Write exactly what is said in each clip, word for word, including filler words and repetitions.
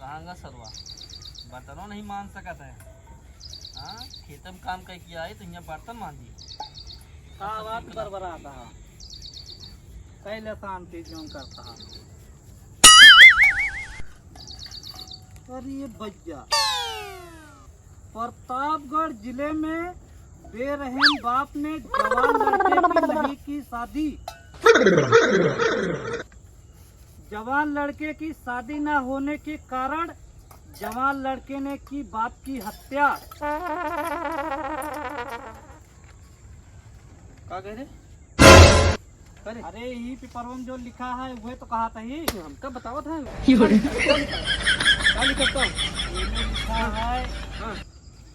मांगा सरवा, बर्तनो नहीं मान सकत है। हाँ, खेते में काम कइ के आई तो यहाँ बर्तन मांजी। का बात बरबरात है? कैले शांति जौन करता है। अरे भैया, प्रतापगढ़ जिले में बेरहम बाप ने जवान लड़के की नहीं की शादी। जवान लड़के की शादी ना होने के कारण जवान लड़के ने की बाप की हत्या। का कह रहे? अरे, अरे, यही पेपरवा में जो लिखा है, वह तो कहा था ही। तू हमका बतावत है। का लिखा था? ये लिखा है, हाँ।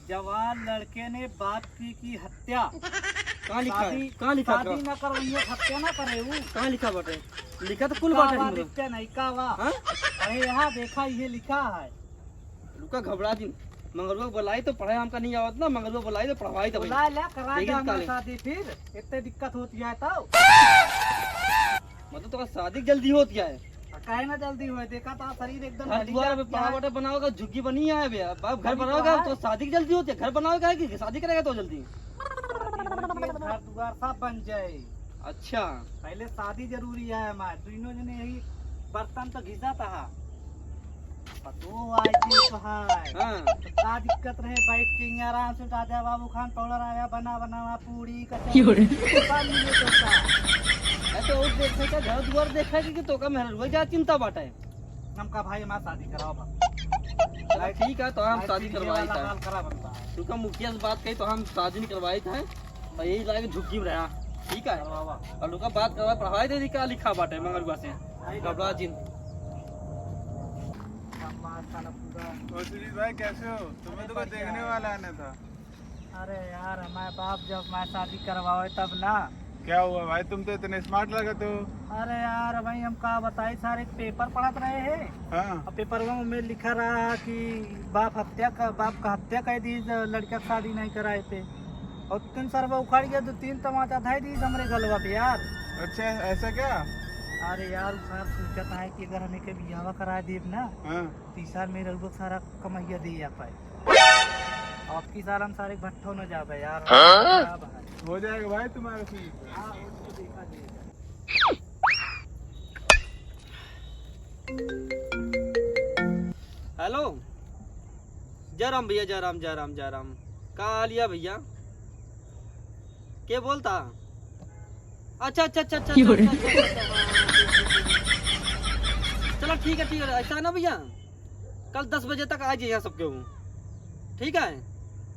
जवान लड़के ने बाप की की हत्या। कहाँ लिखा है? शादी, कहाँ लिखा शादी था? ना करवाइए, हत्या ना करे ऊ। कहाँ लिखा बाटे? लिखा तो कुल का बाटे बा, हमरा। देखते नहीं का बा? हाँ? अरे, यहाँ देखा, ये लिखा है। रुका, घबरा जिन। मंगरुआ बुलाई तो पढ़े हमका नहीं आवत ना, मंगरुआ बुलाई तो पढ़वाई तो भाई। बुला ले, करा दे देखिए हमारे काले। शादी फिर, इतने दिक्कत होती है तो। मतलब तो शादी जल्दी होती है। आ, काहे ना जल्दी होए, देखा तो शरीर एकदम घर हली दुआर जात पे क्या पड़ा है। बटा बनाओगा, झुग्गी बनी है बे। अब घर बनी तो बनाओगा है। तो शादी की जल्दी होती है, घर बनाओगा कि शादी करेगा तो जल्दी? शादी होती है, घर दुआर सब बन जाए। अच्छा। पहले शादी जरूरी है हमारे, दोनों जने यही बर्तन तो घिसा था। पतो आई जी तो है। हाँ। तो का दिक्कत रहे, बैठ के यहाँ आराम से दादा बाबू खान पाउडर आया, बना बनावा पूड़ी, कचौड़ी, योरे। सब मिले तो का। अरे तो वो देखे का घर दुआर देखे कि, कि तो का मेहर हुआ जा चिंता बाटे। हमका भाई हमार शादी कराओ बा। चला ठीक है, तो हम भाई शादी पीछे करवाई वाला था। हाल खराब बनता है। तू का मुखिया से बात कही तो हम शादी नहीं करवाई था। और यही लाके झुग्गी में रहा, ठीक है? करवावा। और लोग बात करवा, पढ़ाई दे दी, का लिखा बाटे मंगरुआ से। आई घबरा जिन। हमार साला पूरा और सुजीत भाई, कैसे हो? तुम्हें अरे तो कोई बढ़िया देखने है। वाला आना था। अरे यार, हमारे बाप जब हमारी शादी करवावे तब ना। क्या हुआ भाई, तुम तो इतने स्मार्ट लगत हो। अरे यार भाई, हम का बताई, सारे पेपर पढ़त रहे हैं। हाँ। और पेपरवा में लिखा रहा कि बाप हत्या का, बाप का हत्या कर दी, ज-, लड़का का शादी नहीं कराए थे। और तीन सरवा उखाड़ गया, दो तीन तमाचा धाई दी हमरे गलवा पे यार। अच्छा, ऐसा क्या? अरे यार, उ सार सोचत है कि अगर हमें के बियाहवा करा देब ना, हाँ। तो इस साल मेरे रउआ सारा कमैया दे आ पाए। अब की साल हम सारे भट्ठो न जाबे यार। हाँ? क्या बात है? हो जाएगा भाई तुम्हारा सीन। हाँ, उसको देखा जाएगा। हेलो, जय राम भैया, जय राम, जय राम, जय राम। का हाल या भैया? के बोलता? अच्छा, अच्छा, अच्छा, अच्छा, अच्छा, अच्छा, अच्छा, अच्छा, हाँ, ठीक, ठीक, ठीक, ठीक। चलो, ठीक है, ठीक है, ऐसा है ना भैया, कल दस बजे तक आ जाइए सबके हूँ, ठीक है?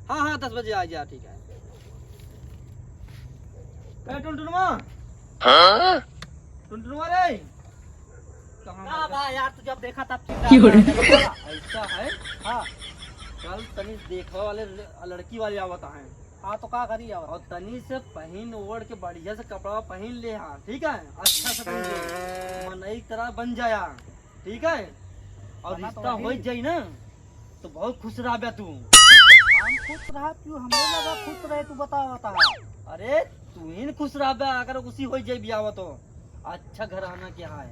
हाँ, हाँ, दस बजे आ जाए, ठीक है। ए, टुनटुनवा? हाँ? टुनटुनवा रे, कहाँ का भाग गया? बा यार, तू जब देखा तब चिल्ला क्यों रे? रहा है। ऐसा है? हाँ। कल तनी देखवा वाले ल-, लड़की वाले आवत हैं। हाँ, तो का करी आवत? और तनी से पहिन ओढ़ के बढ़िया से कपड़ा पहिन ले, हाँ, ठीक है, अच्छा से पहिन ले, मनई की तरह बन जाया, ठीक है, और बना तो रिश्ता वही। हो जाई ना, तो बहुत खुश रहबे तू। हम खुश रह, तू हमरे लगा खुश रहे, तू बतावा, बतावा। अरे, तू ही न खुश रहबे, अगर उसी हो जाई बियाह तो। अच्छा घराना के है।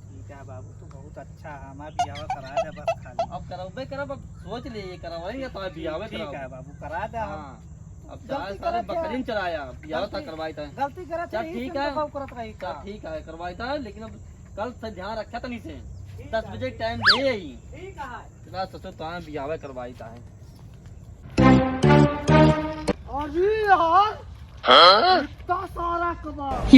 ठीक है बाबू, तू बहुत अच्छा है, हमार बियाह करा दे बस खाली। अब करबे करब, अब सोच ले, ये करवाएंगे तो बियाह ठीक कराओ। है बाबू, करा दे हम। हाँ, अब गलती चाहे सारे करा क्या? बकरीन चराया, बियाह गलती, तक करवाई था। गलती करा चल चाहिए, ठीक इसे है। तो करत रही चल का? ठीक है, करवाई था, लेकिन अब कल से ध्यान रखा तनी से। ठीक दस है, बजे ठीक। टाइम दे आई। ठीक है। इतना ससुर तो बियाह करवाई था है। अरे यार, हाँ? इतना सारा कबाब।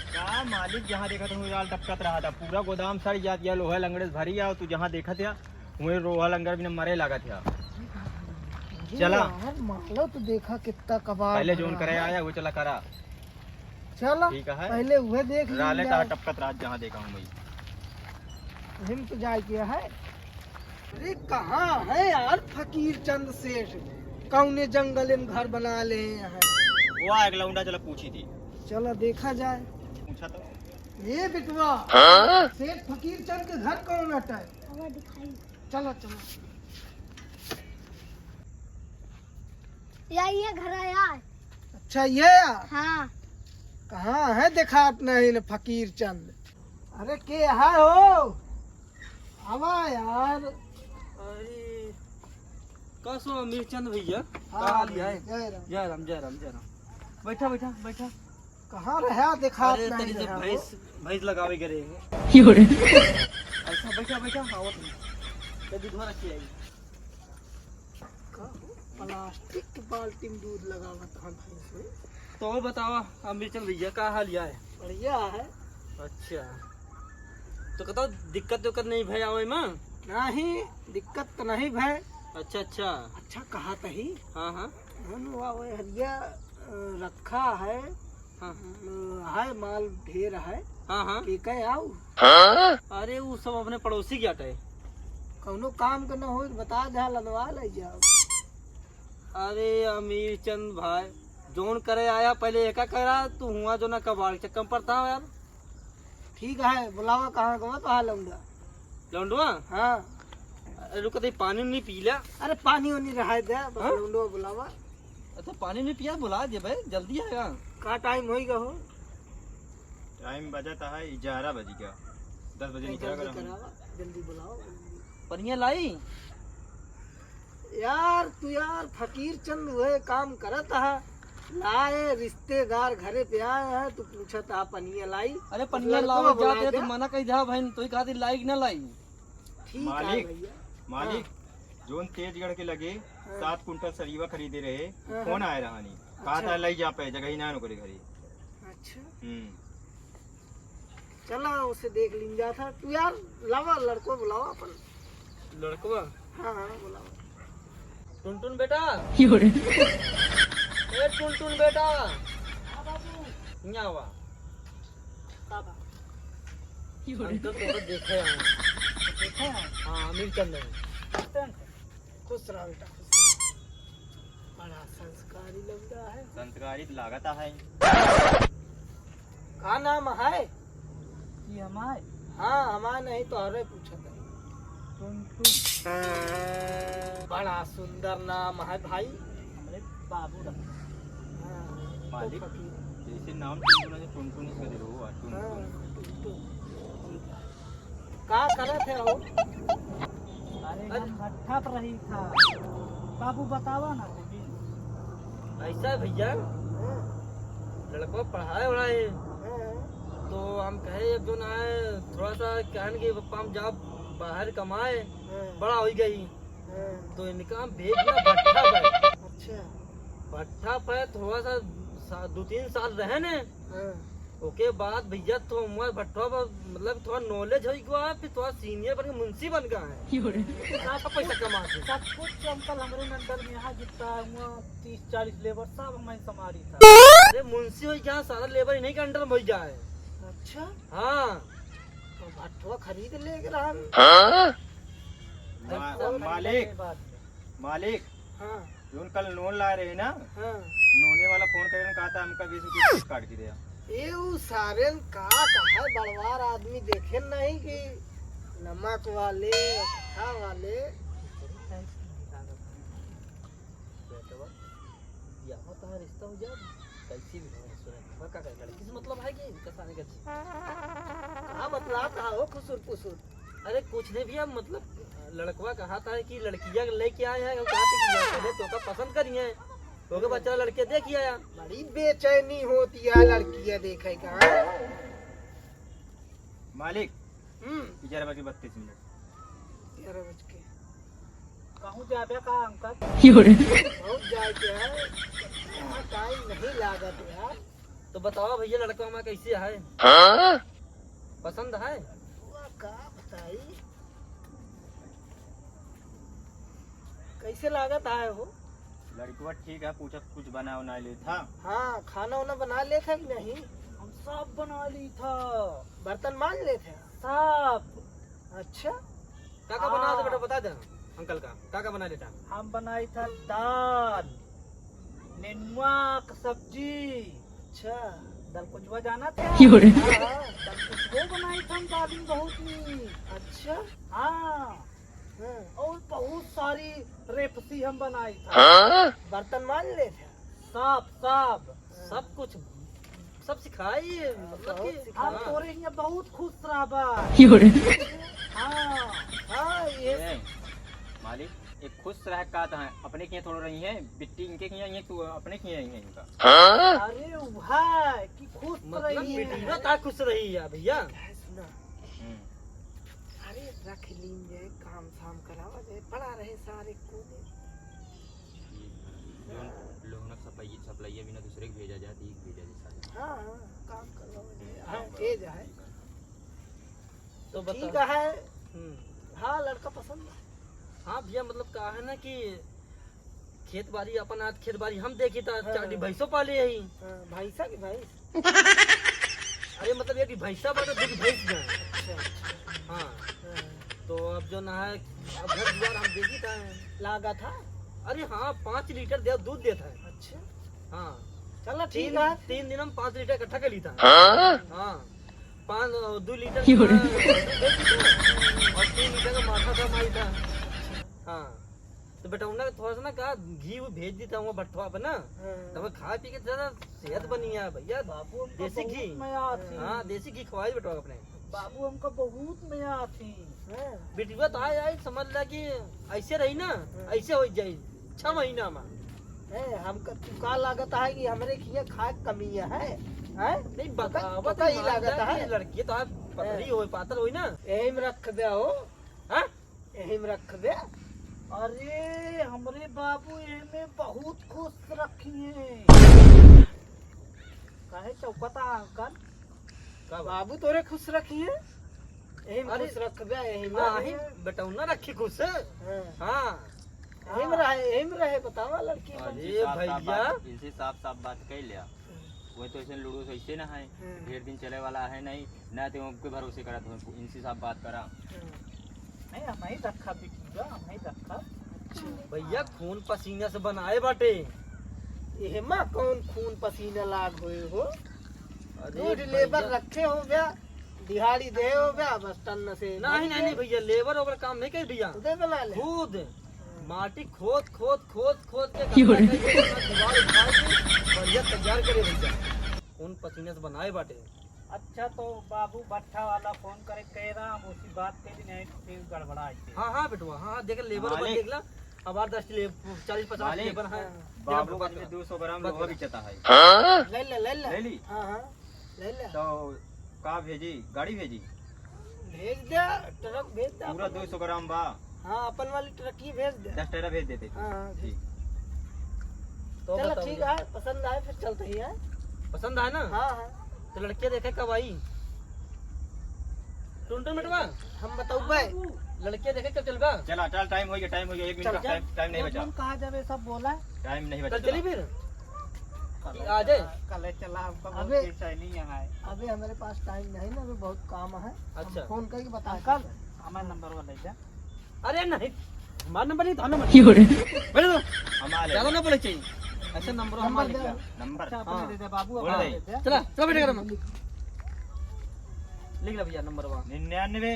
का मालिक, जहाँ देखत हूँ, लाल टपकत रहा था, पूरा गोदाम सड़ जात या लोहा लंगड़े से भरी आओ, तू जहाँ देखत या, वहीं लोहा लंगड़ बिना मरे लागत या। अरे चला। यार, मालो तो देखा कितना कबाब पहले जोन भरा करे है। आया, वो चला करा। चला, ठीक है। पहले वह देख ली राले जाए। तारा टपकत रात जहाँ देखा हूँ भाई। हिम तो जाए के है। अरे कहाँ है यार फकीर चंद सेठ? कौने जंगल में घर बना ले हैं? वो आ, एक लौंडा चला पूछी थी। चला देखा जाए। पूछा तो। ये बिटवा, हाँ? सेठ फकीर चंद के घर कौन अटा है? हवा दिखाई। चला, चला। या ये घर है यार। अच्छा, ये यार? हाँ। कहाँ है, देखात नहीं न फकीर चंद। अरे, के है हो? आवा। यार। अरे, कसो अमीर चंद भैया, हाँ, का हाल है? जय राम। जय राम, जय राम, जय राम। बैठा, बैठा, बैठा। कहाँ रहा, देखा अरे, नहीं तनी से रहा हो। भैंस, भैंस लगावे के रहे हैं। क्यों रे? अच्छा, बैठा, बैठा, हाँ, वो तो। ये दूधवा रखी आई। का हो? प्लास्टिक के बाल्टी में दूध लगावत हन भैंस में। तो और बतावा, अमीर चंद भैया, का हाल है? बढ़िया है। अच्छा, तो कतौ दिक्कत उक्कत नहीं भय आवे में? नहीं, दिक्कत तो नहीं भय। अच्छा, अच्छा। अच्छा, कहा तही? हाँ, हाँ। हम वा-, वा हरिया, अ, रखा है। हाँ। अ, है, माल ढेर है। हाँ, हाँ। के कहे आऊ? अरे, उ सब अपने पड़ोसी के आटे। कौनो काम के न होई, बता दे, लदवा ले जाओ। अरे अमीर चंद भाई, जौन करे आया पहले एका करा, तू हुआ जो ना कबाड़ चक्कर में पड़ता हो यार। ठीक है, बुलावा कहाँ गवा तो हा लौंडा। लौंडवा? हाँ। अरे रुक, तई पानी नहीं पी ला। अरे पानी उनी रहा दे, बस हाँ? लौंडवा बुलावा। अच्छा पानी नहीं पिया, बुला दे भाई, जल्दी आएगा। का टाइम होई गा हो? टाइम बजत है ग्यारह बजे का, दस बजे नहीं, निकला जल्दी करा। करावा, जल्दी बुलाओ। पनिया लाई? यार, तू यार, फकीर चंद वह काम करत हा। लाए, रिश्तेदार घरे पे आए हैं, तू पूछत हा, पनिया लाई? अरे, पनिया लड़को लावे बुला जाते, दे। तू मना कही जा, बहन, तू ही कहा थी, लाई कि ना लाई? ठीक है मालिक, भैया। मालिक, हाँ। जोन तेजगढ़ के लगे हाँ। सात कुंटल सरीवा खरीदे रहे, हाँ, फोन हाँ। आए रहा नहीं। कहा अच्छा। था, लाई जा पे, जगह ही ना नौकरी घरी। अच्छा। हम्म। चला, उसे देख लीन जात है। तू यार, लावा, लड़को बुलावा अपन। लड़कवा? हाँ, हाँ, बुलावा। टुनटुन बेटा। क्यों रे? ए टुनटुन बेटा। हाँ बाबू। यहाँ आवा। का बा? क्यों रे? हम तो तोको देखे हैं। देखे हैं? हाँ, अमीर चंद है। खुश रहा बेटा, खुश रहा। बड़ा संस्कारी लौंडा है। संस्कारी तो लागत है। का नाम है? जी हमार? हाँ, हमार नहीं, तोहरे पूछत है। टुनटुन। बड़ा सुंदर नाम है भाई। हमरे बाबू रखा। हाँ, मालिक, तो फकीर। जैसे नाम टुनटुन है, टुनटुन ही सही रहो, आ, टुनटुन। हाँ, टुनटुन। का करत है हो? अरे, अरे। हम भट्ठा पर रही था। बाबू, बतावा ना, लेकिन। ऐसा है भैया, हाँ। लड़का पढ़ाए वढ़ाए, हाँ। तो हम कहे, एक जो ना है, थोड़ा सा कहन कि पप्पा, हम जाब बाहर कमाए, हाँ। बड़ा होई गई, हाँ। तो इनका हम भेज दिया भट्ठा पर। अच्छा। भट्ठा पर थोड़ा सा, सा-, दो तीन साल रहे ने, हाँ। ओके बाद भैया तो हमारे भट्ठा पर, मतलब, थोड़ा knowledge हो गया है, फिर थोड़ा senior बन के मुंशी बन गया है। क्यों रे? अच्छा पैसा कमा के। सब कुछ अंकल हमरे under में, यहाँ जितना है, वहाँ तीस चालीस labour सब हमें संभाली था। अरे मुंशी हो गया, सारा labour इन्हीं के under में हो गया है। अच्छा? हाँ। तो भट्ठा खरीद ले के रहा। हाँ? मा-, अच्छा, मालिक, बाद में। मालिक, हाँ। जोन कल नोन लाए रहे ना, हाँ। नोने वाला फोन करे, कहा था हमका बीस रुपये काट के दे। ए, उ सारेन का कहा, बड़वार आदमी देखे नहीं कि नमक वाले, अट्ठा वाले। बेटवा, या होता है रिश्ता हो जाए, कैसी भी हो, सुने, का करे, लड़की से मतलब है कि कसाने का? का बतलात हो खुसुर पुसुर? अरे कुछ नहीं भैया, मतलब लड़कवा कहा था कि लड़किया लेके आए हैं, कहा था कि लड़के तोका पसंद करिए, तोके बच्चा लड़के देख आया। बड़ी बेचैनी होती है लड़किया देखे का। मालिक, हम्म। ग्यारह बज के बत्तीस मिनट। ग्यारह बज के। कहूँ जाबे का अंकल? क्यों रे? बहुत जाए के है, यहाँ टाइम नहीं लागत यार। तो बतावा भैया, लड़का हमारा कैसे है? हाँ? पसंद है? हुआ का बताई? कैसे लागत आए हो? लड़कवा ठीक है, पूछा कुछ बना उना लेत हा? हाँ, खाना उना बना लेत है कि नहीं? हम सब बना ली था। बर्तन मांज लेत है? सब। अच्छा। का का बना दे हाँ। बेटा, बता दे अंकल का, का का बना लेता? हम बनाई था दाल, नेनुआ का सब्जी। अच्छा। दाल कुचवा जाना था? क्यों रे? हाँ, दाल कुचवा बनाई था हम दाल में बहुत नीक। अच्छा। हाँ। हाँ। और बहुत सारी रेपसी हम बनाई था। हाँ? बर्तन मांज लेत है? सब, सब। हाँ। सब कुछ, सब सिखाई, मतलब बहुत कि सिखाई। हम तोरे हियां बहुत खुश रहबा। क्यों रे? हाँ। हाँ, मालिक, एक खुश रह का तो है, अपने के यहाँ थोड़ा रही है, बिट्टी इनके के यहाँ, ये तू अपने के यहाँ रही है इनका। हाँ? अरे वाह, कि खुश मतलब रही है। बिटिया ता खुश रही है भैया। क्या सुना? हम्म। अरे रख लीन जाए, काम शाम करावा जाए, पड़ा रहे सारे कोने। लोहन, लोहनक सप्लाई, सप्लाइया बिना दूसरे के भेजा जाए, तो एक भेजा जाए सारे। हाँ, हाँ, काम करवावा जाए। हम्म, हाँ, काम ए करवावा जाए। जाए। तो बता। ठीक है। हम्म। हाँ, लड़का पसंद है। हाँ भैया, मतलब का है ना कि खेत बारी अपन आज खेत बारी हम देखी था, हाँ। चार ठी भैंसो पाले यही। हाँ, भैंसा की भैंस? अरे मतलब एक ठी भैंसा बाटे, दो ठी भैंस बा। अच्छा, अच्छा। हाँ। हाँ। तो अब जो ना है, अब घर दुआर हम देखी था। लागा था? अरे हाँ, पाँच लीटर दे, दूध देता है। अच्छा। हाँ। चला ठीक तीन, है। तीन दिन हम पाँच लीटर इकट्ठा कर ली था। हाँ? हाँ। पाँच, दो लीटर का बेच दो। और तीन लीटर का माठा था, माई था। हाँ। तो बेटा उन्हें थोड़ा सा ना कहा घी वो भेज देता हूँ भट्ठवा पे ना। हाँ। तब खा पी के ज्यादा सेहत बनी है भैया। बाबू हमका देसी बहुत घी। मया आती। हाँ, देसी घी खवाई बेटवा अपने। बाबू हमका बहुत मया आती। हाँ। बिटिया तो आए, आए समझ ला कि ऐसे रही ना, हाँ। ऐसे हो जाए छह महीना में। ए, हमका तू का लागत है कि हमरे खिया खाए कमी है, हैं? नहीं, तो का, बतावा तो तो ही मान लागत जा है। कि लड़की तो आप पतली हैं। होई, पातर होई ना। यही में रख दे हो। हाँ? यही में रख दे। अरे, हमरे बाबू एमे बहुत खुश रखी हैं। काहे चौकता अंकल? का बा? बाबू तोरे खुश रखी हैं? यही में अरे, खुश रख दे, यही में। हाँ, यही बेटौना रखी खुश। हाँ। हाँ। यही में रहे, यही में रहे, बतावा लड़की में। अरे इनसे साफ साफ भैया। बात, इनसे साफ साफ बात कर लिया। हम्म। वो तो ऐसे लूडो से ऐसे ना है, हम्म। ढेर दिन चले वाला है नहीं, ना तो उनके भरोसे करा, तो इनसे साफ बात करा। हम्म। नहीं, हम ही रखा बिटिया, हम ही रखा। अच्छा। भैया खून पसीना से बनाए बाटे। एहमा कौन खून पसीना लाग होए हो? अरे दो लेबर भैया। रखे हो गया, दिहाड़ी दे हो गया, बस टन से नहीं, नहीं, नहीं भैया, लेबर ओबर काम नहीं कर भैया। खुदे बना ले। खुद माटी खोद, खोद, खोद, खोद के क्यों रे? गंदा करके अपना दीवार उठा के बढ़िया तैयार करे भैया। खून पसीना से बनाए बाटे। अच्छा, तो बाबू भट्ठा वाला फोन करे कह रहा, हम उसी बात के लिए नहीं तो फिर गड़बड़ा आते। हाँ, हाँ, बेटवा, हाँ, हाँ, देख, लेबर ओबर मालिक। देख ला, अब आठ दस ले, चालीस पचास मालिक, लेबर है। हाँ। बाबू का दो सौ ग्राम लोहा बिकता है। हाँ? ले ले, ले ले। ले ली? हाँ, हाँ, ले ले। तो का भेजी? गाड़ी भेजी? भेज दे, ट्रक भेज दे पूरा अपन। दो सौ ग्राम बा। हाँ, अपन वाली ट्रक ही भेज दे। दस टायरा भेज देते। हाँ, हाँ, ठीक। तो चलो, बताओ ठीक भैया। है, पसंद आए फिर चलते ही है। पसंद आए ना? हाँ, हाँ। तो लड़के देखे कब आई? टुनटुन बेटवा, हम बताऊबे। लड़के देखे कब चलबा? चला, चल, टाइम हो गया, टाइम हो गया, एक मिनट चल, का चल। टाइम, टाइम नहीं बचा। कौन कहा जावे, सब बोला। टाइम नहीं बचा, चल चली चला। फिर। कल आ जाए। चला, कल चला, हमको बहुत अबे, बेचैनी है। अबे हमारे पास टाइम नहीं ना, अभी बहुत काम है। हम अच्छा। फोन करके बता अंकल, देते हैं। हमारा नंबर वाला ले जा। अरे नहीं, हमारा नंबर नहीं, थाना नंबर। क्यों रे? बोले तो। हमारे ज्यादा ना बोले चाहिए। ऐसे नंबर नंबर हमारे दे। लिख ला। नंबर। अच्छा, अपने हाँ। दे दे बाबू, बोल अपना रहे। दे दे। चला, चला बेटा, करो। लिख ला भैया नंबर वहाँ। निन्यानवे।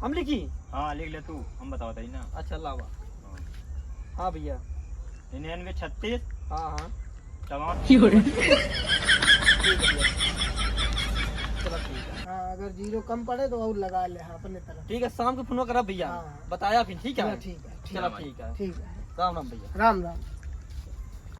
हम लिखी? हाँ, लिख ले तू, हम बताओ ताई ना। अच्छा, लावा। हाँ। हाँ भैया। निन्यानवे छत्तीस। हाँ, हाँ। तमाम। क्यों रे? ठीक है भैया। चलो ठीक है। हाँ, अगर जीरो कम पड़े तो और लगा ले, हाँ, अपने तरफ। ठीक है, शाम को फोन करा भैया। हाँ। बताया फिर, ठीक है? चलो ठीक है, ठीक चलो है। ठीक है। ठीक है। राम राम भैया। राम राम।